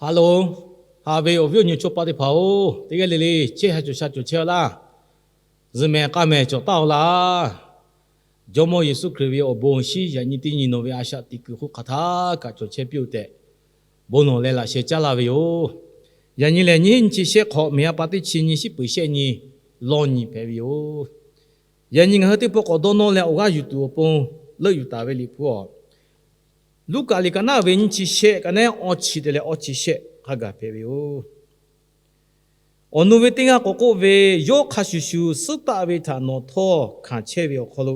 Haˍ loˬ, haꞈ ve awˬ viˉ awˬ nyi chaw paˆ teˇ hpaˍ-oˬ, teˇ g'aˇ le le chehˇ ha cawˬ sha cawˬ chehˇ-a laˇ. Zuhꞈ mehˍ k'aˇ mehˍ cawˬ taˍ-oˬ laˇ. Jawˇmawˇ Yeˍsuˆ Hkriꞈ ve awˬ bon awˬ shinˉ yaꞈ nyi teˇ nyi nawˬ ve a shaꞈ teꞈ kuiˬ hk'oˆ hk'aˬ htaˇ kaꞈ cawˬ chehˇ piˇ-oˬ tehꞈ, bon lawˬ leh laꞈ sheh caˉ laˇ ve yoˬ. Yaꞈ nyi lehˬ, nyiˇ hinˉ nyiˇ chi shehˆ hk'awꞈ, miˬ ha pa teˇ chi nyi, shiˉ peuˍ shehˆ nyi, lawˇ nyi hpehꞈ ve yoˬ. Yaꞈ nyi ngaˬ hui teˇ pawˆ k'awꞈ dawˇ nawˇ leh awˬ g'aˇ yuˬ tuˬ awˬ pon leuˆ yuˬ taˍ ve Liꞈ hpu-oˬ, Luˉkaꞈ liꞈ ka naˉ ve nyiˇ chi shehˆ ka naˉ awˇ chi te leh awˇ chi shehˆ hk'a gaˬ hpehꞈ ve yoˬ. Awˬ nu ve teˇ g'aˇ k'awꞈ k'oˆ ve, Yawˇ hk'a shuˍ shuˍ suhˉ taˆ ve htaꞈ nawˬ htawˇ hkanˍ chehˇ ve awˬ hk'aw lo,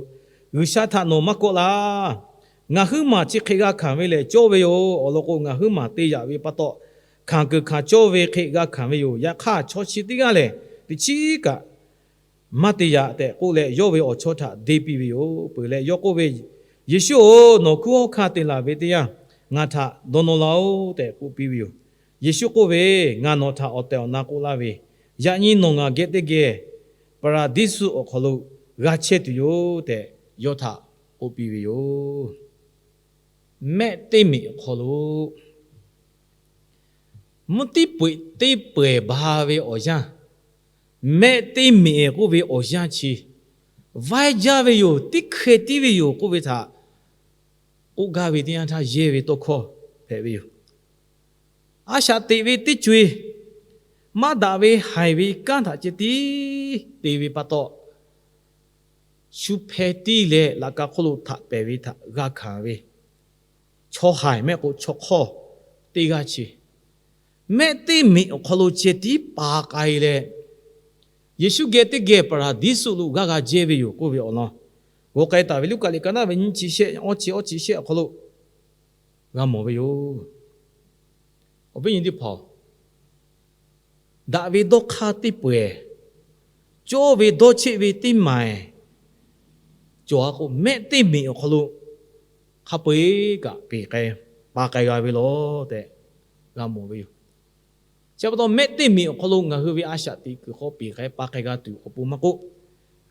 G'uiˬsha htaꞈ nawˬ maˇ kawˆ laˇ. Ngaˬ huiˉ maˬ chi hk'e g'a hkanˍ ve lehˬ cawˇ ve yoˬ. Awˬ lawn k'o, ngaˬ huiˉ maˬ te yaꞈ ve pa taw, hkanˍ kuiˬ hkanˍ cawˇ ve hk'e g'a hkanˍ ve yoˬ. Yaꞈ hk'aˇ, chaw chi teˇ g'aˇ lehˬ, teˇ chiˉ kaꞈ maˇ te yaꞈ tehꞈ k'oˆ leh, yawˇ ve awˬ chawˇ htaꞈ deˇ piˇ ve yoˬ. Peuˬ leh yawˇ k'oˆ ve, Yeˍsuˆ-oˬ, nawˬ hkunˉ hawˉ hkanˇ te laˬ ve teˇ yanˇ, ngaˬ htaꞈ dawˇ nawˇ laˇ-oˆ tehꞈ k'oˆ piˇ ve yoˬ. Yeˍsuˆ k'oˆ ve, Ngaˬ nawˬ htaꞈ awˬ tehˬ awˬ na k'oˆ laˇ ve, yaꞈ nyi nawˬ ngaˬ geh teˇ geh Paˍraˍdiˇsuˆ awˬ hk'aw lo g'a chehˇ tuˬ yoˬ tehꞈ yawˇ htaꞈ k'oˆ piˇ ve yoˬ. Mehˆ teˇ meꞈ awˬ hk'aw lo, mvuhˇ tiˉ peu eꞈ teˇ peu eˬ ba ve awˬ yanˇ, mehˆ teˇ meꞈ k'oˆ ve awˬ yanˇ chi vaiˇ jaˇ ve yoˬ, teˇ hkeh tiˉ ve yoˬ k'oˆ ve htaꞈ k'oˆ gaˇ ve teˇ yanˇ htaˇ, yehˇ ve tawˇ hkawˇ hpehꞈ ve yoˬ. A shaꞈ teꞈ ve teˇ co-e maˇ daꞈ ve haiˬ ve kanˉ htaꞈ ceh tiˉ te ve pa taw, shu hpeh tiˇ leh laꞈ ka hk'oˆ lo htaꞈ pehˍ ve htaꞈ g'a hkanˍ ve chaw haiˬ mehˆ k'o chaw hk'awˇ teˇ g'aˇ chi, mehˆ teˇ meꞈ awˬ hk'aw lo ceh tiˉ pa k'ai leh, Yeˍsuˆ geh teˇ geh Paˍraˍdiˇsuˆ lo g'aˇ g'a jehˇ ve yoˬ k'oˆ ve awˬ lawn, g'aw k'ai taˍ ve Luˉkaꞈ liꞈ ka naˉ ve nyiˇ chi shehˆ, awˇ chi, awˇ chi shehˆ awˬ hk'aw lo g'a mawˬ ve yoˬ. Awˬ viˉ nyi teˇ hpaˍ-oˬ, daꞈ ve dawˇ hk'aˇ teˇ peu eˬ, cawˇ ve dawˇ cheˆ ve teˇ maˬ eˬ, cawˬ-a k'o, mehˆ teˇ meꞈ awˬ hk'aw lo hk'a peu-eˬ kaꞈ peˬ k'ai pa k'ai g'a ve laˬ tehꞈ g'a mawˬ ve yoˬ. Chi pa taw, mehˆ teˇ meꞈ awˬ hk'aw lo ngaˬ hui ve a shaꞈ teꞈ kuiˬ hk'aw peˬ k'ai pa k'ai g'a tuˬ awˬ pon maˇ k'oˆ,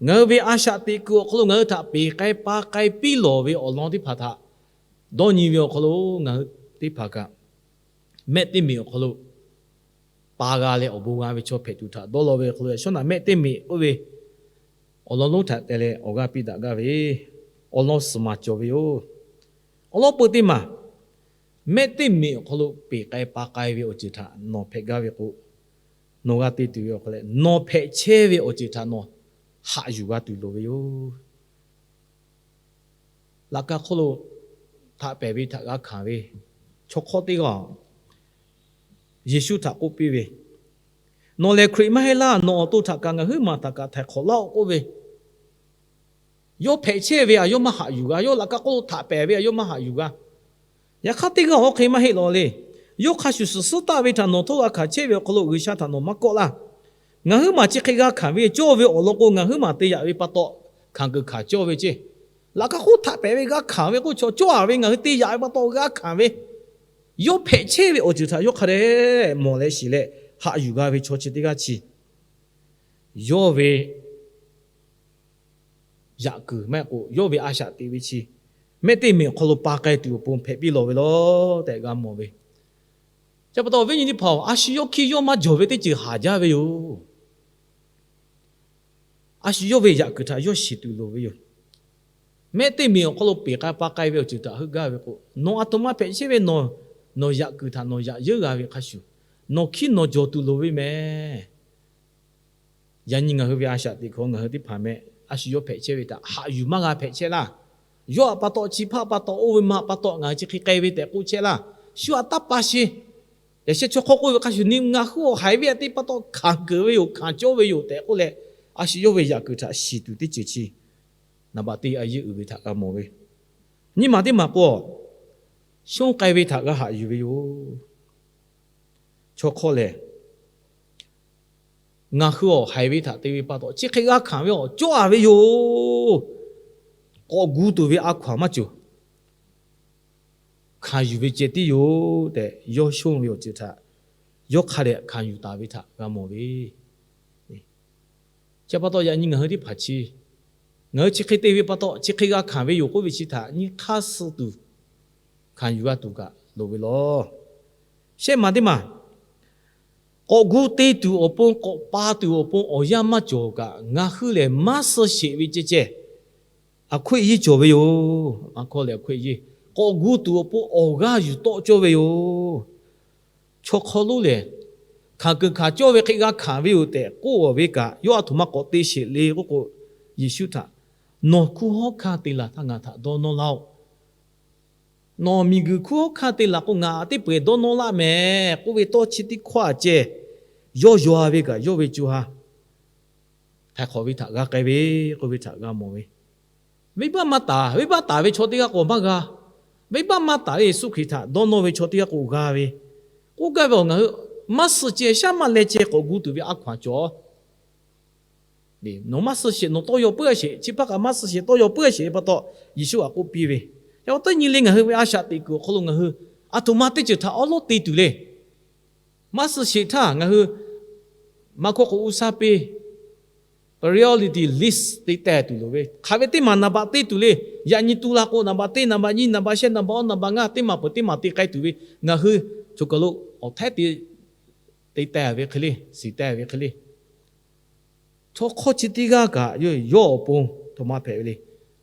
ngaˬ hui ve a shaꞈ teꞈ kuiˬ awˬ hk'aw lo ngaˬ hui htaꞈ peˬ k'ai pa k'ai piˇ lawˬ ve awˬ lawn teˇ hpaˍ htaꞈ dawˇ nyi ve awˬ hk'aw lo ngaˬ hui teˇ hpaˍ kaꞈ mehˆ teˇ meꞈ awˬ hk'aw lo pa g'a leh awˬ bon g'a ve chaw hpehꞈ tuˬ htaꞈ dawˇ law ve awˬ hk'aw lo, yaꞈ shawˉ naꞈ mehˆ teˇ meꞈ oˇ ve awˬ lawn lonˉ htaꞈ te leh awˬ g'aˇ piˇ daꞈ gaˇ ve awˬ lawn suhˍ maˍ cawˬ ve yoˬ. Awˬ lawn peuˬ teˇ maˬ, mehˆ teˇ meꞈ awˬ hk'aw lo peˬ k'ai pa k'ai ve awˬ ceuˬ htaꞈ nawˬ hpehꞈ gaˇ ve k'o, nawˬ g'a te tuˬ ve awˬ hk'aw leh nawˬ hpehꞈ chehˇ ve awˬ ceuˬ htaꞈ nawˬ haꞈ yuˬ g'a tuˬ loˍ ve yoˬ. Laꞈ ka hk'oˆ lo htaꞈ pehˍ ve htaꞈ g'a hkanˍ ve chaw hk'awˇ teˇ g'aˇ Yeˍsuˆ htaꞈ k'oˆ piˇ ve, Nawˬ lehˬ Hkriꞈ maˇ heˆ laˇ. Nawˬ awˬ to htaꞈ kaꞈ ngaˬ huiˉ maˬ htaꞈ kaꞈ htaiˍ hk'awꞈ laˇ-oˆ k'oˆ ve, yawˇ hpehꞈ chehˇ ve a yawˇ maˇ haꞈ yuˬ g'a. Yawˇ laꞈ ka hk'oˆ lo htaꞈ pehˍ ve a yawˇ maˇ haꞈ yuˬ g'a. Yaꞈ hk'aˇ teˇ g'aˇ oˇ hk'e maˇ heˆ lawˬ le. Yawˇ hk'a shuˍ shuˍ suhˉ taˆ ve htaꞈ nawˬ htawˇ g'a hkanˍ chehˇ ve awˬ hk'aw lo G'uiˬsha htaꞈ nawˬ maˇ kawˆ laˇ. Ngaˬ huiˉ maˬ chi hk'e g'a hkanˍ ve cawˇ ve awˬ lawn k'o, ngaˬ huiˉ maˬ te yaꞈ ve pa taw hkanˍ kuiˬ hkanˍ cawˇ ve ceˇ. Laꞈ ka hk'oˆ htaꞈ pehˍ ve g'a hkanˍ ve k'oˆ chaw cawˇ-a ve ngaˬ hui te yaꞈ ve pa taw g'a hkanˍ ve, yawˇ hpehꞈ chehˇ ve awˬ ceuˬ htaꞈ yawˇ hk'a dehꞈ mawˬ leh shiˍ leh haꞈ yuˬ g'a ve chaw chi teˇ g'aˇ chi, yawˇ ve yaꞈ kuiˬ maˇ heˆ k'o yawˇ ve a shaꞈ teꞈ ve chi mehˆ teˇ meꞈ awˬ hk'aw lo pa k'ai tuˬ awˬ pon hpehꞈ piˇ lawˬ ve laˬ tehꞈ g'a mawˬ ve. Chi pa taw awˬ viˉ nyi teˇ hpaˍ-oˬ, a shu yawˇ hkiˇ yawˇ maˇ jawˬ ve teˇ ceuˬ haˍ jaˇ ve yoˬ. A shu yawˇ ve yaꞈ kuiˬ htaꞈ yawˇ shiˍ tuˬ loˍ ve yoˬ. Mehˆ teˇ meꞈ awˬ hk'aw lo peˬ k'ai pa k'ai ve awˬ ceuˬ htaꞈ heuˆ gaˇ ve k'o, nawˬ a htoꞈ ma hpehꞈ chehˇ ve nawˬ, nawˬ yaꞈ kuiˬ htaꞈ nawˬ yaꞈ yeuˉ g'a ve hk'a shuˍ, nawˬ hkiˇ nawˬ jawˬ tuˬ loˍ ve mehˍ. Yaꞈ nyi ngaˬ hui ve a shaꞈ teꞈ hk'aw ngaˬ hui teˇ hpaˍ mehˆ, a shu yawˇ hpehꞈ chehˇ ve htaꞈ haꞈ yuˬ maˇ g'a hpehꞈ chehˇ laˇ. Yawˇ htaꞈ pa taw, chi hpaˇ pa taw, oˇ ve ma pa taw ngaˬ hui chi hk'e k'ai ve tehꞈ k'oˆ chehˇ laˇ. Shu aꞈ taˇ pa sheˍ. Yaꞈ sheh chaw hk'awˇ k'oˆ ve hk'a shuˍ ni, ngaˬ hui awˬ haiˬ ve aꞈ teˇ pa taw hkanˍ keunˍ ve yoˬ, hkanˍ cawˇ ve yoˬ tehꞈ k'oˆ leh, a shu yawˇ ve yaꞈ kuiˬ htaꞈ shiˍ tuˬ teˇ ceuˬ chi, naˍ baꞈ teˇ a yeˇ uiˍ ve htaꞈ g'a mawˬ ve. Nyiˇ maˬ teˇ maˬ k'o, shonˇ k'ai ve htaꞈ g'a haꞈ yuˬ ve yoˬ. Chaw hk'awˇ lehˬ, ngaˬ hui awˬ haiˬ ve htaꞈ te ve pa taw chi hk'e g'a hkanˍ ve awˬ cawˇ-a ve yoˬ. K'awꞈ gu tuˬ ve a hkaw-anˬ maˇ cawˬ. Hkanˍ yuˬ ve ceh tiˉ yoˬ tehꞈ, yawˇ shonˇ ve awˬ ceuˬ htaꞈ yawˇ hk'a dehꞈ hkanˍ yuˬ taˍ ve htaꞈ g'a mawˬ ve. Chi pa taw yaꞈ nyi ngaˬ hui teˇ hpaˍ chi, ngaˬ hui chi hk'e te ve pa taw chi hk'e g'a hkanˍ ve yoˬ k'oˆ ve chi htaꞈ nyi hk'aˇ suh tuˬ, hkanˍ yuˬ g'a tuˬ kaꞈ loˍ ve laˬ. Shehˆ maˬ teˇ maˬ, k'awꞈ gu te tuˬ awˬ pon, k'awꞈ pa tuˬ awˬ pon awˬ yanˇ maˇ cawˬ kaꞈ, ngaˬ hui lehˬ maˇ suh sheˍ ve ceh ceh, အခွင့်အရေး cawˬ ve yoˬ. Maˇ hkawˇ lehˬ အခွင့်အရေး, k'awꞈ gu tuˬ awˬ pon awˬ g'aˇ yuˬ tawˆ cawˇ ve yoˬ. Chaw hk'aw lonˉ lehˬ, hkanˍ kuiˬ hkanˍ cawˇ ve hk'e g'a hkanˍ ve yoˬ tehꞈ k'oˆ ve kaꞈ, yawˇ a htoꞈ ma k'awꞈ te sheˍ le k'oˆ k'o, Yeˍsuˆ htaꞈ, Nawˬ hkunˉ hawˉ hkanˇ te laˬ htaˇ ngaˬ htaꞈ dawˇ nawˇ laˇ-oˆ. Nawˬ miˬguiˬ hkunˉ hawˉ hkanˇ te laˬ k'o, ngaˬ teˇ peu-eˬ dawˇ nawˇ laˇ mehˍ k'oˆ ve tawˇ chi teˇ hkawˇ a ceh, yawˇ yaw-a ve kaꞈ yawˇ ve co ha htaiˍ hk'awꞈ ve htaꞈ g'a k'ai ve, k'oˆ ve htaꞈ g'a mawˬ ve. Venˇbaˆ maˇ taˍ, venˇbaˆ taˍ ve chaw teˇ g'aˇ k'o maˇ g'a. Venˇbaˆ maˇ taˍ ve Yeˍsuˆ Hkriꞈ htaꞈ dawˇ nawˇ ve chaw teˇ g'aˇ k'o g'a ve. K'oˆ gaˇ ve awˬ, ngaˬ hui maˇ suh ceh, shaˉ maˇ leh ceh k'awꞈ gu tuˬ ve a hkaw-anˬ cawˬ. Nawˬ maˇ suh sheˍ, nawˬ tawˇ yaw puiˉ-a sheˍ, chi hpaˇ kaꞈ maˇ suh sheˍ, tawˇ yaw puiˉ-a sheˍ ve pa taw, Yeˍsuˆ htaꞈ k'oˆ piˇ ve. Yaꞈ hk'aˇ teˇ nyi le ngaˬ hui ve a shaꞈ teꞈ kuiˬ awˬ hk'aw lo ngaˬ hui a htoꞈ ma teˇ ceuˬ htaꞈ awˉ lawˉ te tuˬ le. Maˇ suh sheˍ htaˇ ngaˬ hui maˇ hkawˇ k'o, uˇ saˉ piˇ priority list te teh tuˬ loˍ ve. Hk'aˬ ve teˇ maˬ naˍ baꞈ te tuˬ le. Yaꞈ nyi tu la k'o, naˍ baꞈ teˇ, naˍ baꞈ nyiˇ, naˍ baꞈ shehˆ, naˍ baꞈ awˇ, naˍ baꞈ ngaˇ, teˇ maˬ peuˬ teˇ maˬ te k'ai tuˬ ve ngaˬ hui choˬ kaˬ lo awˬ htehˉ te, te teh ve hk'e le, shiˍ teh ve hk'e le. Chaw hk'awˇ chi teˇ g'aˇ kaꞈ yawˇ awˬ pon a htoꞈ ma hpehꞈ ve le.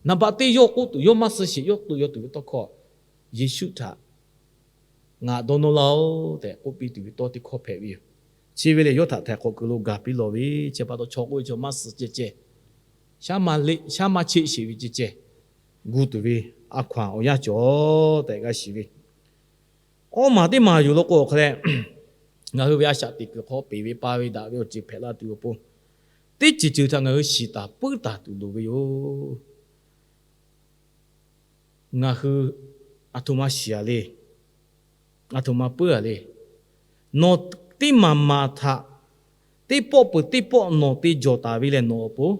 Naˍ baꞈ teˇ yawˇ k'oˆ tuˬ, yawˇ maˇ suh sheˍ, yawˇ k'oˆ tuˬ, yawˇ tuˬ ve tawˇ hkawˇ, Yeˍsuˆ htaꞈ ngaˬ dawˇ nawˇ laˇ-oˆ tehꞈ k'oˆ piˇ tuˬ ve tawˇ teˇ hkawˇ hpehꞈ ve yoˬ. Chi ve lehˬ, yawˇ htaꞈ htaiˍ hk'awꞈ kuiˬ lo gaˬ piˇ lawˬ ve, chi pa taw chaw k'oˆ ve chaw maˇ suh ceh ceh, shaˉ maˇ cheˆ sheˍ ve ceh ceh, gu tuˬ ve a hkaw-anˬ awˬ yanˇ cawˬ tehꞈ g'a shiˍ ve. Awˇ maˬ teˇ maˬ yoˬ law k'o, awˬ hk'aw leh ngaˬ hui ve a shaꞈ teꞈ kuiˬ hk'aw peˬ ve pa ve daꞈ ve awˬ ceuˬ hpehꞈ la tuˬ awˬ pon, teˇ ceuˬ ceuˬ htaꞈ ngaˬ hui shiˍ taˍ puiˉ taˍ tuˬ loˍ ve yoˬ. Ngaˬ hui a htoꞈ ma shiˍ-a le, a htoꞈ ma puiˉ-a le. Nawˬ teˇ maˬ maˬ htaꞈ teˇ pawˆ peuˬ teˇ pawˆ nawˬ te jawˬ taˍ ve lehˬ, nawˬ awˬ pon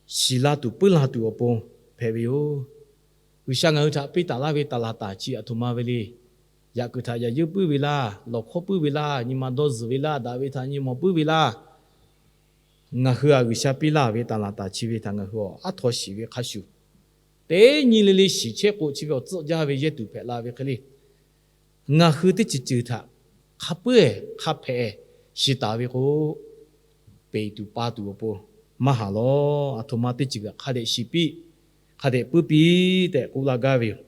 shiˍ la tuˬ puiˉ la tuˬ awˬ pon hpehꞈ ve yoˬ. G'uiˬsha ngaˬ hui htaꞈ piˇ taˍ laˇ ve taˍ laˍ taˍ chi a htoꞈ ma ve le. Yaꞈ kuiˬ htaꞈ yaꞈ yeuˇ puiˉ ve laˇ, lawˬ hkawˇ puiˉ ve laˇ, nyi ma dawˇ zuhˬ ve laˇ, daꞈ ve htaꞈ nyi mawˬ puiˉ ve laˇ. Ngaˬ hui-a G'uiˬsha piˇ laˇ ve taˍ laˍ taˍ chi ve htaꞈ ngaˬ hui awˬ aˉ htaw shiˍ ve hk'a shuˍ, teˇ nyi le le shiˍ chehˇ k'o, chi ve awˬ tcuhˆ jaˇ ve yehˇ tuˬ hpehꞈ la ve hk'e le. Ngaˬ hui teˇ ceuˬ ceuˬ htaꞈ hk'a puiˉ-ehˍ hk'a hpehꞈ-ehˍ shiˍ taˍ ve k'o, peˬ tuˬ pa tuˬ awˬ pon maˇ haˍ lawˬ. A htoꞈ ma teˇ ceuˬ kaꞈ hk'a dehꞈ shiˍ piˇ, hk'a dehꞈ puiˉ piˇ tehꞈ k'oˆ laˇ gaˇ ve yoˬ.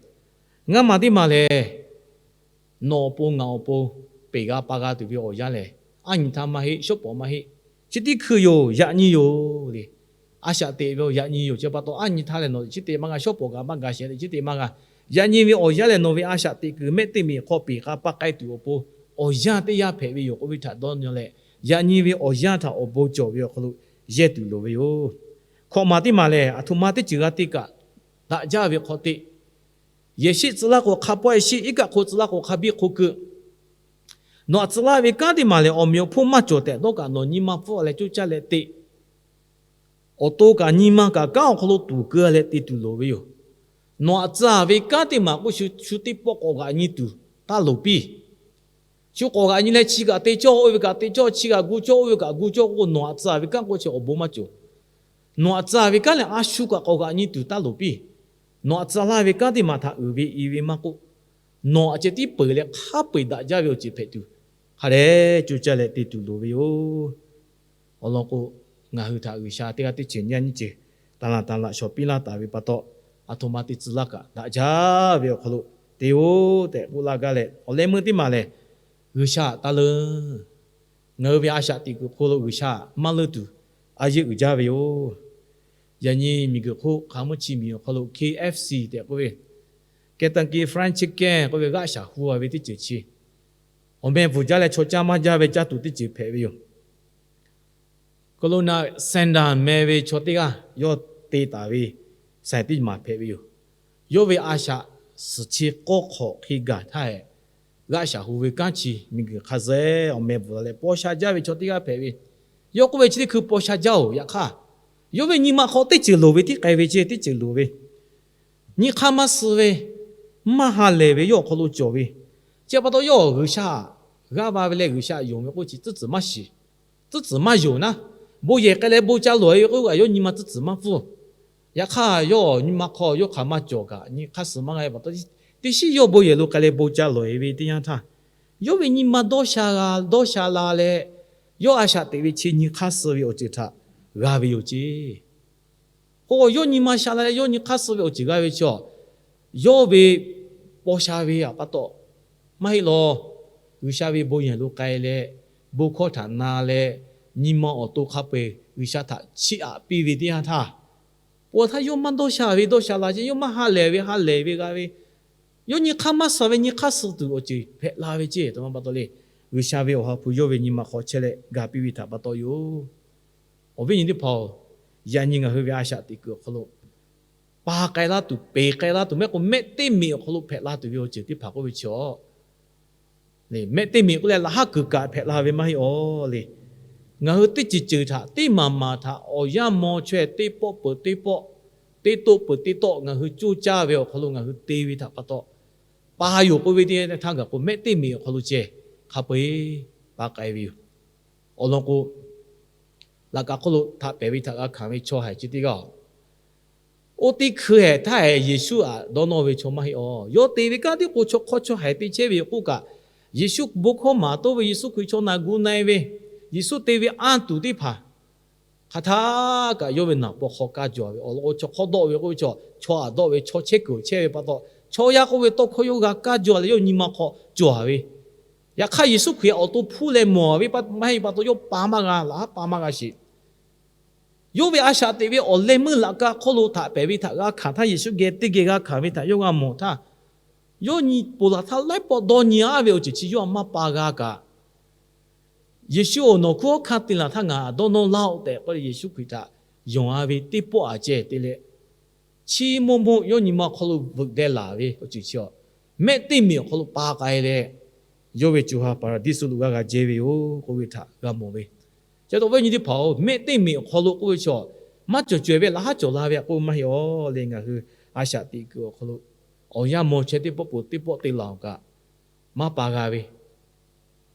Ngaˇ maˬ teˇ maˬ lehˬ, nawˬ awˬ pon ngaˬ awˬ pon peˬ g'a pa g'a tuˬ ve awˬ yanˇ lehˬ, aˉ nyi htaˇ maˇ heˆ, shawˉ pawˍ maˇ heˆ. Chi teˇ hkui yoˬ, yaꞈ nyi yoˬ le. A shaꞈ teꞈ ve awˬ yaꞈ nyi yoˬ. Chi pa taw aˉ nyi htaˇ lehˬ, nawˬ chi teˇ maˇ g'a, shawˉ pawˍ kaꞈ maˇ g'a, shehˍ teˇ maˇ g'a. Yaꞈ nyi ve awˬ yanˇ lehˬ, nawˬ ve a shaꞈ teꞈ kuiˬ mehˆ teˇ miˬ hk'aw peˬ k'a pa k'ai tuˬ awˬ pon awˬ yanˇ teˇ yanˇ hpehꞈ ve yoˬ k'oˆ ve htaꞈ dawˇ nyi leh, yaꞈ nyi ve awˬ yanˇ htaꞈ awˬ bon cawˬ ve awˬ hk'aw lo yehˇ tuˬ loˍ ve yoˬ. Hkawꞈ maˬ teˇ maˬ lehˬ, a htoꞈ ma teˇ ceuˬ g'a te kaꞈ daꞈ jaˇ ve hk'aw teꞈ, yehˬ shiˆ tcuh laˇ k'o hk'a pawehˇ shiˆ, iˉ kaˆ hk'o tcuh laˇ k'o hk'a biˇ hk'o keu. Nawˬ htaꞈ tcuh laˇ ve kanˉ teˇ maˬ lehˬ, awˬ meꞈ awˬ hponˇ maˇ cawˬ tehꞈ dawˇ kaꞈ nawˬ nyi ma pfuhˇ leh coˇ caˇ leh te. Awˬ to kaꞈ nyi ma kaꞈ kanˉ awˬ hk'aw lo tuˍ keu leh te tuˬ loˍ ve yoˬ. Nawˬ htaꞈ tcuh ve kanˉ teˇ maˬ k'o, shu shu teˇ pawˆ k'awꞈ g'aꞈ nyi tuˬ taˇ loˍ piˇ. Shu k'awꞈ g'aꞈ nyi leh chi kaꞈ te cawˇ, oˇ ve kaꞈ te cawˇ, chi kaꞈ gu cawˇ, oˇ ve kaꞈ gu cawˇ k'o, nawˬ htaꞈ tcuh ve kanˉ k'o chi awˬ bon maˇ cawˬ. Nawˬ htaꞈ tcuh ve kanˉ lehˬ, a shu kaꞈ k'awꞈ g'aꞈ nyi tuˬ taˇ loˍ piˇ. Nawˬ htaꞈ tcuh laˇ ve kanˉ teˇ maˬ htaꞈ uiˍ ve i ve maˇ k'oˆ, nawˬ htaꞈ ceh tiˉ peuˬ leh hk'a peu-eˬ daꞈ jaˇ ve awˬ ceuˬ hpehꞈ tuˬ, hk'a dehꞈ coˇ caˇ leh te tuˬ loˍ ve yoˬ. Awˬ lawn k'o, ngaˬ hui htaꞈ G'uiˬsha teˇ g'aˇ teˇ ceuˬ nyi a nyi ceuˬ taˍ laˍ taˍ laꞈ shawˍ piˇ laˇ taˍ ve pa taw, a htoꞈ ma te tcuh laˇ kaꞈ daꞈ jaˇ ve awˬ hk'aw lo te-oˬ tehꞈ k'oˆ laˇ gaˇ leh, awˬ leh meuˇ teˇ maˬ lehˬ, G'uiˬsha taˇ leuˉ. Ngaˬ hui ve a shaꞈ teꞈ kuiˬ hk'oˆ lo G'uiˬsha maˇ leuˉ tuˬ a yeˇ uiˍ jaˇ ve yoˬ. Yaꞈ nyi miˬguiˬ hk'oˆ hk'a mvuhˇ chi miˬ awˬ hk'aw lo K F C tehꞈ k'oˆ ve, Kentucky Fried Chicken k'oˆ ve g'aˆ shaˍ hu-a ve teˇ ceuˬ chi, awˬ meh bvuhˬ jaˇ leh chaw caˇ maˇ jaˇ ve caˇ tuˬ teˇ ceuˬ hpehꞈ ve yoˬ. Colonel Sanders meh ve chaw teˇ g'aˇ yawˇ te taˍ ve saiˍ teˇ maˬ hpehꞈ ve yoˬ. Yawˇ ve a shaꞈ suhˍ chi k'awˇ hk'awꞈ hk'e gaˬ htaˇ, g'aˆ shaˍ hu ve kanˉ chi miˬguiˬ hk'a zuhˆ awˬ meh bvuhˬ la leh paw sha jaˇ ve chaw teˇ g'aˇ hpehꞈ ve. Yawˇ k'oˆ ve, chi teˇ hkui paw sha jaˇ-oˬ, yaꞈ hk'aˇ yawˇ ve nyi ma hk'aw teˇ ceuˬ loˍ ve, tiˉ k'ai ve ceh teˇ ceuˬ loˍ ve, nyi hk'aˇ maˇ suh ve, maˇ ha lehˬ ve yawˇ awˬ hk'aw lo cawˬ ve. Chi pa taw yawˇ G'uiˬsha g'aˇ va ve leh G'uiˬsha yonˍ ve k'oˆ chi tcuhˉ tcuhˍ maˇ shiˍ. Tcuhˉ tcuhˍ maˇ yonˍ naˉ, bon yehˬ k'ai leh bon ca lawˬ-e ve k'oˆ kaꞈ yawˇ nyi ma tcuhˉ tcuhˍ maˇ pfuhˇ. Yaꞈ hk'aˇ yawˇ nyi ma hk'aw yawˇ hk'aˬ maˇ cawˬ kaꞈ nyi hk'aˇ suh maˇ g'a ve pa taw, teˇ shiˉ yawˇ bon yehˬ lo k'ai leh bon ca lawˬ-e ve teˇ yanˇ htaˇ, yawˇ ve nyi ma dawˇ sha g'a, dawˇ sha la leh, yawˇ a shaꞈ teꞈ ve chi nyi hk'aˇ suh ve awˬ ceuˬ htaꞈ g'a ve yoˬ ceˇ. K'o, yawˇ nyi ma sha la leh yawˇ nyi hk'aˇ suh ve awˬ ceuˬ g'a ve chaw, yawˇ ve paw sha ve pa taw maˇ heˆ law. G'uiˬsha ve bon yehˬ lo k'ai leh, bon hkawˇ htaꞈ na leh, nyi ma awˬ to hk'a peu-eˬ G'uiˬsha htaꞈ chiˇ aꞈ piˇ ve teˇ yanˇ htaˇ, pon htaˇ yawˇ maˇ dawˇ sha ve dawˇ sha la ceˇ, yawˇ maˇ ha lehˬ ve ha lehˬ ve g'a ve, yawˇ nyi hk'aˇ maˇ suh ve nyi hk'aˇ suh tuˬ awˬ ceuˬ hpehꞈ la ve ceˇ. Aˬ htoꞈ ma pa taw le. G'uiˬsha ve Awˬ ha hpu yawˇ ve nyi ma hk'aw chehˇ leh ga piˇ ve htaꞈ pa taw yoˬ. Awˬ viˉ nyi teˇ hpaˍ-oˬ, yaꞈ nyi ngaˬ hui ve a shaꞈ teꞈ kuiˬ awˬ hk'aw lo pa k'ai laˇ tuˬ, peˬ k'ai laˇ tuˬ, mehˆ k'o mehˆ teˇ meꞈ awˬ hk'aw lo hpehꞈ la tuˬ ve awˬ ceuˬ teˇ hpaˍ k'oˆ ve chi-a, mehˆ teˇ meꞈ k'oˆ leh laꞈ haˉ kuiˬ kaꞈ hpehꞈ la ve maˇ heˆ-aˬ le. Ngaˬ hui teˇ ceuˬ ceuˬ htaꞈ teˇ maˍ maˍ htaꞈ awˬ yanˇ maw chaweh teˇ pawˆ peuˬ teˇ pawˆ, teˇ toˆ peuˬ teˇ tawˆ ngaˬ hui coˇ caˇ ve awˬ hk'aw lo ngaˬ hui te ve htaꞈ pa taw, pa yoˬ k'oˆ ve teˇ htaˇ gaˬ k'o mehˆ teˇ meꞈ awˬ hk'aw lo ceh hk'a peu-eˬ pa k'ai ve yoˬ. Awˬ lawn k'o, laꞈ ka hk'oˆ lo htaꞈ pehˬ ve htaꞈ g'a hkanˍ ve chaw haiˬ chi teˇ g'aˇ-oˬ, oˇ teˇ hkui hehꞈ htaˇ hehꞈ Yeˍsuˆ htaꞈ dawˇ nawˇ ve chaw maˇ heˆ-aˬ. Yawˇ te ve kanˉ tiˉ k'o chaw hk'awˇ chaw haiˬ te chehˇ ve yoˬ k'oˆ kaꞈ, Yeˍsuˆ bon hkawˇ maˍ toˇ ve, Yeˍsuˆ Hkriꞈ chaw naˬ gu na-e ve, Yeˍsuˆ te ve anˇ tuˬ teˇ hpaˍ hk'aˬ htaˇ kaꞈ yawˇ ve naˍ paw hk'aw kaˇ jaw ve. Awˬ lawn k'o chaw hk'awˇ dawˆ ve k'oˆ ve chaw, chaw aꞈ dawˆ ve, chaw chehˇ kuiˬ chehˇ ve pa taw, chaw yaˇ k'oˆ ve tawˇ hkawˇ yawˇ g'a kaˇ jaw leh yawˇ nyi ma hk'aw cawˬ ve. Yaꞈ hk'aˇ Yeˍsuˆ Hkriꞈ awˬ to hpuˇ leh mawˬ ve maˇ heˆ pa taw yawˇ pa maˇ g'a, laꞈ haˉ pa maˇ g'a sheˍ. Yawˇ ve a shaꞈ teꞈ ve awˬ leh meuˇ laꞈ ka hk'oˆ lo htaꞈ pehˬ ve htaꞈ g'a hkanˍ htaˇ Yeˍsuˆ geh teˇ geh g'a hkanˍ ve htaꞈ yawˇ g'a mawˬ htaˇ, yawˇ nyi ponˬ laˬ htaˇ laiˉ pawˆ dawˇ nyi-a ve awˬ ceuˬ chi yawˇ a maˇ pa g'a kaꞈ, Yeˍsuˆ-oˬ, nawˬ hkunˉ hawˉ hkanˇ te laˬ htaˇ ngaˬ dawˇ nawˇ laˇ-oˆ tehꞈ k'oˆ leh Yeˍsuˆ Hkriꞈ htaꞈ yonˍ-a ve teˇ pawˆ aꞈ ceh te leh, chi maˇ maˇ yawˇ nyi ma awˬ hk'aw lo veuꞈ deh laˬ ve awˬ ceuˬ chi-a, mehˆ teˇ meꞈ awˬ hk'aw lo pa k'ai leh, yawˇ ve co ha Paˍraˍdiˇsuˆ lo g'a g'a jehˇ ve yoˬ k'oˆ ve htaꞈ g'a mawˬ ve. Chi taw awˬ viˉ nyi teˇ hpaˍ-oˬ, mehˆ teˇ meꞈ awˬ hk'aw lo k'oˆ ve chaw, maˇ cawˬ cawehˬ ve laꞈ haˉ cawˬ la ve htaꞈ k'oˆ ve maˇ heˆ-aˬ le. Ngaˬ hui a shaꞈ teꞈ kuiˬ awˬ hk'aw lo awˬ yanˇ maw chaweh teˇ pawˆ peuˬ teˇ pawˆ te laˬ-oˬ kaꞈ, maˇ pa g'a ve,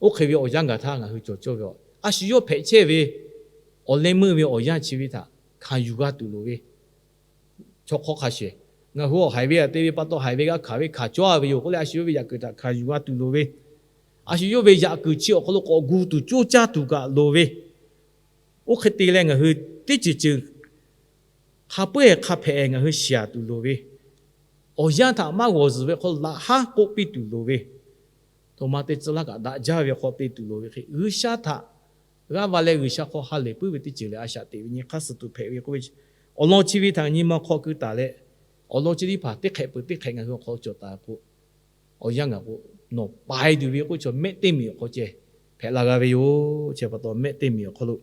oˇ hk'e ve awˬ yanˇ gaˬ htaˇ ngaˬ hui cawˬ cawˇ ve-a. A shu yawˇ hpehꞈ chehˇ ve awˬ leh meuˇ ve awˬ yanˇ chi ve htaꞈ hkanˍ yuˬ g'a tuˬ loˍ ve, chaw hk'awˇ hk'a shuˍ, ngaˬ hui awˬ haiˬ ve aꞈ te ve pa taw haiˬ ve g'a hkanˍ ve hkanˍ cawˇ ve yoˬ k'oˆ leh a shu yawˇ ve yaꞈ kuiˬ htaꞈ hkanˍ yuˬ g'a tuˬ loˍ ve, a shu yawˇ ve yaꞈ kuiˬ chi awˬ hk'aw lo k'awꞈ gu tuˬ coˇ caˇ tuˬ kaꞈ loˍ ve, oˇ hk'e te leh ngaˬ hui teˇ ceuˬ ceuˬ hk'a peu-eˬ hk'a hpehꞈ ngaˬ hui shiˍ-aˬ tuˬ loˍ ve, awˬ yanˇ htaꞈ maˇ g'awˬ zuhˬ ve hk'aw laꞈ haˉ k'oˆ piˇ tuˬ loˍ ve, htoꞈ ma te tcuh laˇ kaꞈ daꞈ jaˇ ve hk'aw te tuˬ loˍ ve hk'e, G'uiˬsha htaꞈ g'aˇ va leh G'uiˬsha hk'aw ha lehˬ puiˉ ve teˇ ceuˬ lehˬ a shaꞈ teꞈ ve nyi hk'aˇ suh tuˬ hpehꞈ ve k'oˆ ve, awˬ lawn chi ve htaꞈ nyi ma hk'aw keu taˍ leh, awˬ lawn chi teˇ hpaˍ teˇ hk'ehꞈ peuˬ teˇ hk'ehꞈ ngaˬ hui awˬ hk'aw lo cawˬ taˍ k'o, awˬ yanˇ gaˬ k'o, nawˬ pai tuˬ ve k'oˆ chaw mehˆ teˇ meꞈ awˬ hk'aw ceh hpehꞈ la g'a ve yoˬ. Chi pa taw mehˆ teˇ meꞈ awˬ hk'aw lo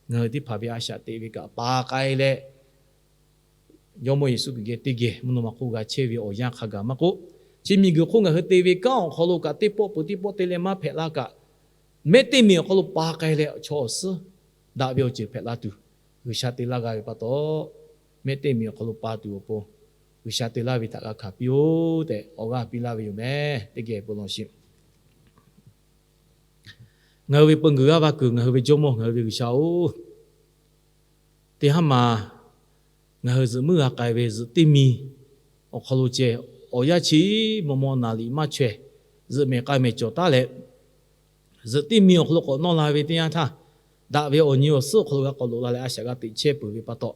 ngaˬ hui teˇ hpaˍ ve a shaꞈ teꞈ ve kaꞈ pa k'ai leh, Jawˇmawˇ Yeˍsuˆ Hkriꞈ geh teˇ geh mvuhˇ naw ma hk'oˆ g'a chehˇ ve awˬ yanˇ hk'a gaˬ maˇ k'oˆ, chi miˬguiˬ hk'oˆ ngaˬ hui te ve kanˉ awˬ hk'aw lo kaꞈ teˇ pawˆ peuˬ teˇ pawˆ te leh maˇ hpehꞈ la kaꞈ, mehˆ teˇ meꞈ awˬ hk'aw lo pa k'ai leh chaw awˬ suhˉ daꞈ ve awˬ ceuˬ hpehꞈ la tuˬ, G'uiˬsha te laˇ g'a ve pa taw, mehˆ teˇ meꞈ awˬ hk'aw lo pa tuˬ awˬ pon G'uiˬsha te laˇ ve htaꞈ g'a hkanˍ piˇ-oˆ tehꞈ awˬ g'aˇ piˇ laˇ ve yoˬ meh. Teˇ geh bon lawˬ sheˍ. Ngaˬ hui ve peu g'uiˬ g'aˇ va kuiˬ ngaˬ hui ve Jawˇmawˇ ngaˬ hui ve G'uiˬsha-oˬ, teˇ haˉ ma ngaˬ hui zuhꞈ muiˉ g'a k'ai ve zuhꞈ teˇ mi awˬ hk'aw lo ceh, awˬ yanˇ chi maw maw naˍ liꞈ maˇ chaweh, zuhꞈ mehˍ k'ai mehˍ cawˬ taˉ leh, zuhꞈ teˇ mi awˬ hk'aw lo k'awꞈ nawˇ la ve teˇ yanˇ htaˇ, daꞈ ve awˬ nyi awˬ suhˉ awˬ hk'aw lo g'a k'awꞈ loꞈ la leh a shaꞈ g'a teꞈ chehˇ peuˬ ve pa taw,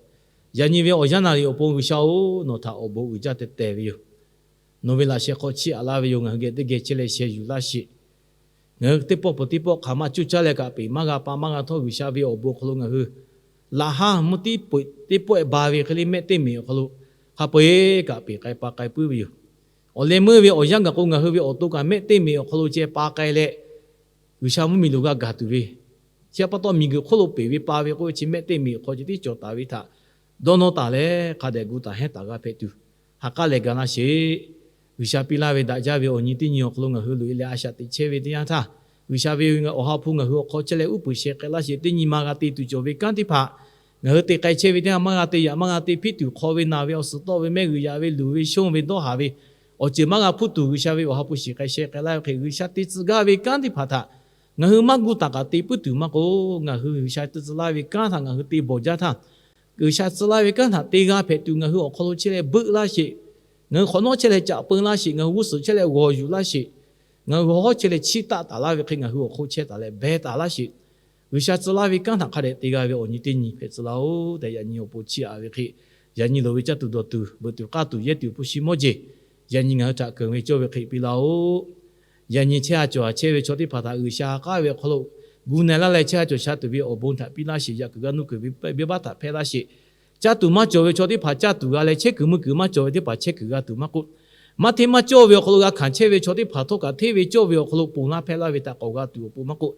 yaꞈ nyi ve awˬ yanˇ naˍ liꞈ awˬ pon G'uiˬsha-oˬ, nawˬ htaꞈ awˬ bon uiˍ jaˇ teh teh ve yoˬ. Nawˬ ve laꞈ sheh hk'aw chiˇ aꞈ laˇ ve yoˬ. Ngaˬ hui geh teˇ geh chehˇ leh sheh yuˬ laˇ sheˍ. Ngaˬ hui teˇ pawˆ peuˬ teˇ pawˆ hk'aˬ ma cuˇ caˇ leh kaꞈ peˬ maˇ g'a pa maˇ g'a htawˇ, G'uiˬsha ve awˬ bon awˬ hk'aw lo ngaˬ hui laꞈ haˉ mvuhˇ tiˉ peuˬ teˇ pawˆ-eh ba ve hk'e le mehˆ teˇ meꞈ awˬ hk'aw lo hk'a peu-eˬ kaꞈ peˬ k'ai pa k'ai puiˉ ve yoˬ. Awˬ leh meuˇ ve awˬ yanˇ gaˬ k'o ngaˬ hui ve awˬ to kaꞈ mehˆ teˇ meꞈ awˬ hk'aw lo ceh pa k'ai leh, G'uiˬsha mvuhˇmiˬ lo g'a gaˬ tuˬ ve, chi pa taw miˬguiˬ hk'oˆ lo peˬ ve pa ve k'oˆ ve chi mehˆ teˇ meꞈ awˬ hk'aw ceh tiˉ cawˬ taˍ ve htaꞈ dawˇ nawˇ taˍ leh hk'a dehꞈ gu taˍ hehnˇ taˍ g'a hpehꞈ tuˬ, ha k'aˉ lehˬ ga laˇ sheˍ. G'uiˬsha piˇ laˇ ve daꞈ jaˇ ve awˬ nyi teˇ nyi awˬ hk'aw lo ngaˬ hui loꞈ-e leh a shaꞈ teꞈ chehˇ ve teˇ yanˇ htaˇ, G'uiˬsha ve awˬ ha hpu ngaˬ hui awˬ hk'aw chehˇ leh uˉ peunˍ sheh k'ai laˇ sheˍ. Teˇ nyi ma g'a te tuˬ cawˬ ve kanˉ teˇ hpaˍ ngaˬ hui te k'ai chehˇ ve teˇ yanˇ maˇ g'a te yaꞈ maˇ g'a te hpiˇ tuˬ hk'aw ve naˬ ve awˬ suhˍ tawˆ ve mehˆ g'uiˬ yaꞈ ve luˬ ve shonˇ ve dawˇ haˍ ve awˬ ceuˬ maˇ g'a hpuˇ tuˬ G'uiˬsha ve awˬ ha hpu shiˍ k'ai sheh k'ai laˇ ve hk'e G'uiˬsha te tcuh gaˇ ve kanˉ teˇ hpaˍ htaꞈ ngaˬ hui maˇ gu taˍ kaꞈ te puiˉ tuˬ maˇ k'o, ngaˬ hui G'uiˬsha te tcuh laˇ ve kanˉ htaꞈ ngaˬ hui te bawˬ jaˇ htaˇ, G'uiˬsha tcuh laˇ ve kanˉ htaꞈ te g'a hpehꞈ tuˬ ngaˬ hui awˬ hk'aw lo chehˇ leh beuˆ laˇ sheˍ. Ngaˬ hui hk'awꞈ nawˉ chehˇ leh caꞈ peun laˇ sheˍ. Ngaˬ hui g'uˇ suhˍ chehˇ leh g'awˬ yuˬ laˇ sheˍ. Ngaˬ hui hawˉ chehˇ leh chiˇ taˆ taˍ laˇ ve hk'e ngaˬ hui awˬ hk'oˆ chehˇ taˍ leh beh taˍ laˇ sheˍ. G'uiˬsha tcuh laˇ ve kanˉ htaꞈ hk'a dehꞈ te g'a ve awˬ nyi teˇ nyi hpehꞈ tcuh laˇ-oˆ tehꞈ yaꞈ nyi awˬ pon chiˇ aꞈ ve hk'e, yaꞈ nyi loˍ ve caˇ tuˬ dawˬ tuˬ veuꞈ tuˬ k'aˇ tuˬ yehˇ tuˬ hpu shi mawˇ jeˬ, yaꞈ nyi ngaˬ hui htaꞈ keunˍ ve cawˇ ve hk'e piˇ laˇ-oˆ. Yaꞈ nyi chehˇ a cawˬ a chehˇ ve chaw teˇ hpaˍ htaꞈ G'uiˬsha k'aˉ ve awˬ hk'aw lo gu na laˇ leh chehˇ a cawˬ sha tuˬ ve awˬ bon htaꞈ piˇ laˇ sheˍ. Yaꞈ kuiˬ g'a nuˇ kuiˬ ve venˇbaˆ htaꞈ hpehˇ laˇ sheˍ. Caˇ tuˬ maˇ cawˬ ve chaw teˇ hpaˍ caˇ tuˬ g'a leh, chehˇ kuiˬ mui kuiˬ maˇ cawˬ ve teˇ hpaˍ chehˇ kuiˬ g'a tuˬ maˇ k'oˆ, maˇ hteˇ maˇ cawˇ ve awˬ hk'aw lo g'a hkanˍ chehˇ ve chaw teˇ hpaˍ htawˇ kaꞈ hteˇ ve cawˇ ve awˬ hk'aw lo ponˬ laˇ hpehˇ laˇ ve htaꞈ k'awꞈ g'a tuˬ awˬ pon maˇ k'oˆ,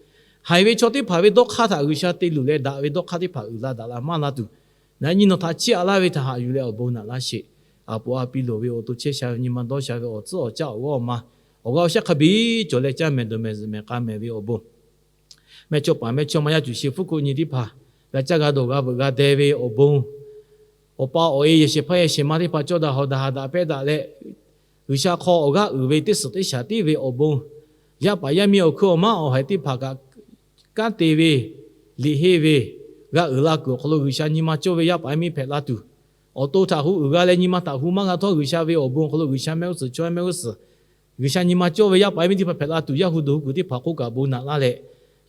haiˬ ve chaw teˇ hpaˍ ve dawˇ hk'aˇ htaꞈ G'uiˬsha te luˬ leh daꞈ ve dawˇ hk'aˇ teˇ hpaˍ uiˍ la daꞈ la maˇ la tuˬ, yaꞈ nyi nawˬ htaꞈ chiˇ aꞈ laˇ ve htaꞈ haꞈ yuˬ leh awˬ bon naꞈ laˇ sheˍ. A poˍ a piˇ loˍ ve awˬ to chehˇ sha ve nyi ma dawˇ sha ve awˬ tcuhˉ awˬ caˇ awˬ g'awˇ awˬ ma, awˬ g'aˇ awˬ shaˉ hk'a biˇ cawˬ leh caˇ mehˍ dawˬ mehˍ zuhꞈ mehˍ k'a mehˍ ve awˬ bon, mehˇchawˇ paˍ mehˇchawˇma yaˇ cuˬ shi hpfuhˇ hkuˆ nyi teˇ hpaˍ g'a caˇ g'a dawˬ g'a veuꞈ g'a deh ve awˬ bon, awˬ pa awˬ e yehˬ shehˍ hpaˇ yehˬ shehˍ ma teˇ hpaˍ cawˇ daꞈ hawˍ daꞈ haꞈ daꞈ pehˇ daꞈ leh, G'uiˬsha hk'aw awˬ g'aˇ uiˍ ve teˇ suhˍ teˇ shaˍ tiˉ ve awˬ bon, yaˇ paˍ yaˇ miˇ awˬ hkuiˇ awˬ maˉ awˬ haiˬ teˇ hpaˍ kaꞈ kanˉ te ve, liꞈ henˇ ve, g'a uiˍ la kuiˬ awˬ hk'aw lo G'uiˬsha nyi ma cawˇ ve yaˇ paˍ yaˇ miˇ hpehꞈ la tuˬ, awˬ to htaꞈ hu uiˍ g'a leh nyi ma htaꞈ hu maˇ g'a htawˇ, G'uiˬsha ve awˬ bon awˬ hk'aw lo G'uiˬsha mehˆ g'uˇ suhˍ chaw mehˆ g'uˇ suhˍ, G'uiˬsha nyi ma cawˇ ve yaˇ paˍ yaˇ miˇ teˇ hpaˍ hpehꞈ la tuˬ, yaˇ hu dawˬ hu kuiˬ teˇ hpaˍ k'oˆ kaꞈ bon naꞈ laˇ leh,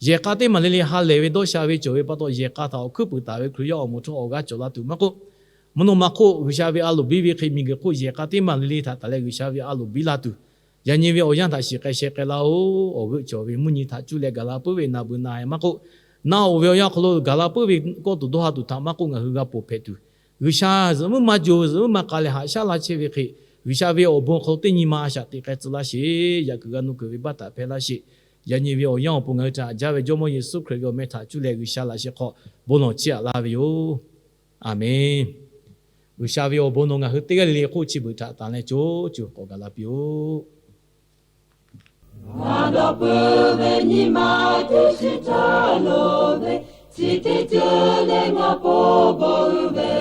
yehˬ k'a teˇ maˬ le le ha lehˬ ve dawˇ sha ve cawˬ ve pa taw, yehˬ k'a htaꞈ awˬ hkuiˉ puiˍ taˍ ve Hkriꞈ yaˇ awˬ moˍ htawˇ awˬ g'aˇ cawˬ la tuˬ maˇ k'oˆ, mvuhˇ naw ma hk'oˆ G'uiˬsha ve a loˍ biˇ ve hk'e miˬguiˬ hk'oˆ yehˬ k'a teˇ maˬ le le htaꞈ taˍ leh G'uiˬsha ve a loˍ biˇ la tuˬ, yaꞈ nyi ve awˬ yanˇ htaꞈ shiˍ k'ai sheh k'ai laˇ-oˆ. Awˬ g'euˆ cawˬ ve mvuhˇ nyi htaꞈ cuˇ leh gaˬ la puiˉ ve naˬ beuˬ naˬ haiˬ maˇ k'oˆ, naˆ hoꞈ ve awˬ yanˇ awˬ hk'aw lo gaˬ la puiˉ ve kawˇ tuˬ dawˇ ha tuˬ htaꞈ maˇ k'oˆ, ngaˬ hui g'a ponˬ hpehꞈ tuˬ, G'uiˬsha zuhꞈ meuˇ maˇ jo, zuhꞈ meuˇ maˇ k'a leh haꞈ shaˉ laˇ chehˇ ve hk'e, G'uiˬsha ve awˬ bon awˬ hk'aw lo teˇ nyi ma a shaꞈ teꞈ k'ai tcuh laˇ sheˍ. Yaꞈ kuiˬ g'a nuˇ kuiˬ ve venˇbaˆ htaꞈ hpehˇ laˇ sheˍ. Yaꞈ nyi ve awˬ yanˇ awˬ pon ngaˬ hui htaꞈ haꞈ jaˇ ve Jawˇmawˇ Yeˍsuˆ Hkriꞈ ve awˬ meh htaꞈ cuˇ leh G'uiˬsha laꞈ sheh hk'aw bon lawˬ chiˇ aꞈ laˇ ve yoˬ. Aˬmenˍ. G'uiˬsha ve awˬ bon nawˬ ngaˬ hui teˇ g'aˇ le le hk'oˆ chi beuꞈ htaꞈ tanˬ leh co co k'awꞈ gaˬ la piˇ-oˆ. Ngaˬ dawˬ peuˬ ve nyi ma teˇ shiˍ htaˇ lo ve, chi teˇ ceuˬ leh ngaˬ po bawˬ uiˍ ve,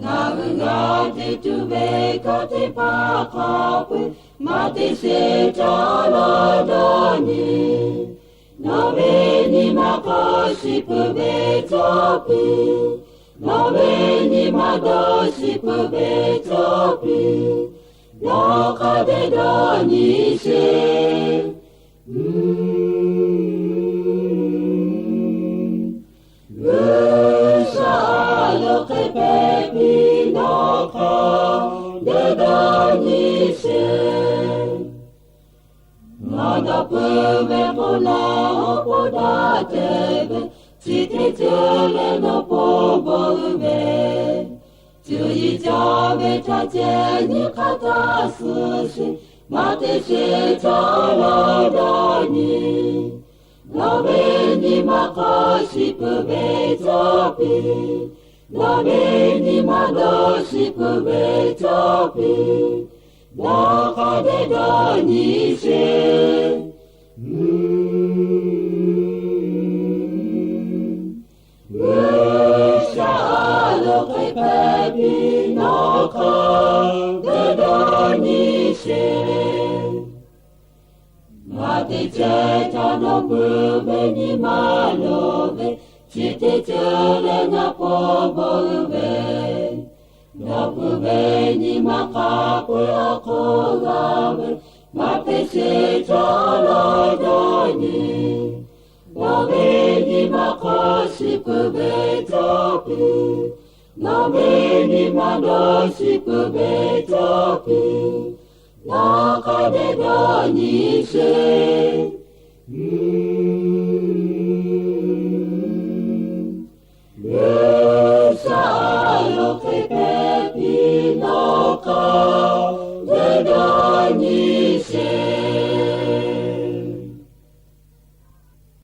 ngaˬ hui g'a te tuˬ ve kanˉ teˇ hpaˍ hk'a peu-eˬ maˇ te sheˍ htaˇ lawˇ dawˇ nyi. Nawˬ ve nyi ma hk'a shiˍ peuˬ ve cawˇ piˇ, nawˬ ve nyi ma dawˇ shiˍ peuˬ ve cawˇ piˇ, nawˬ hk'a dehꞈ dawˇ nyi sheˍ. G'uiˬsha a loˍ hk'e hpehꞈ piˇ, nawˬ hk'a dehꞈ dawˇ nyi sheˍ. Ngaˬ dawˬ peuˬ ve k'o, nawˬ awˬ pon daꞈ te ve, chi teˇ ceuˬ leh nawˬ po bawˬ uiˍ ve, cuˇ yiˍ caˇ ve htaꞈ ceh nyi hk'aˇ htaˇ suh sheˍ, maˇ te sheˍ htaˇ lawˇ dawˇ nyi. Nawˬ ve nyi ma hk'a shiˍ peuˬ ve cawˇ piˇ, nawˬ ve nyi ma dawˇ shiˍ peuˬ ve cawˇ piˇ, nawˬ hk'a dehꞈ dawˇ nyi sheˍ. G'uiˬsha a loˍ hk'e hpehꞈ piˇ, nawˬ hk'a dehꞈ dawˇ nyi sheˍ. Maˇ te chehˇ htaˇ nawˬ peuˬ ve nyi ma loˍ ve, chi teˇ ceuˬ leh ngaˬ po bawˬ uiˍ ve, nawˬ peuˬ ve nyi ma hk'a peu-eˬ awˬ hk'oˆ g'a ve, maˇ te sheˍ htaˇ lawˇ dawˇ nyi. Nawˬ ve nyi ma hk'a shiˍ peuˬ ve cawˇ piˇ, nawˬ ve nyi ma dawˇ shiˍ peuˬ ve cawˇ piˇ, nawˬ hk'a dehꞈ dawˇ nyi sheˍ.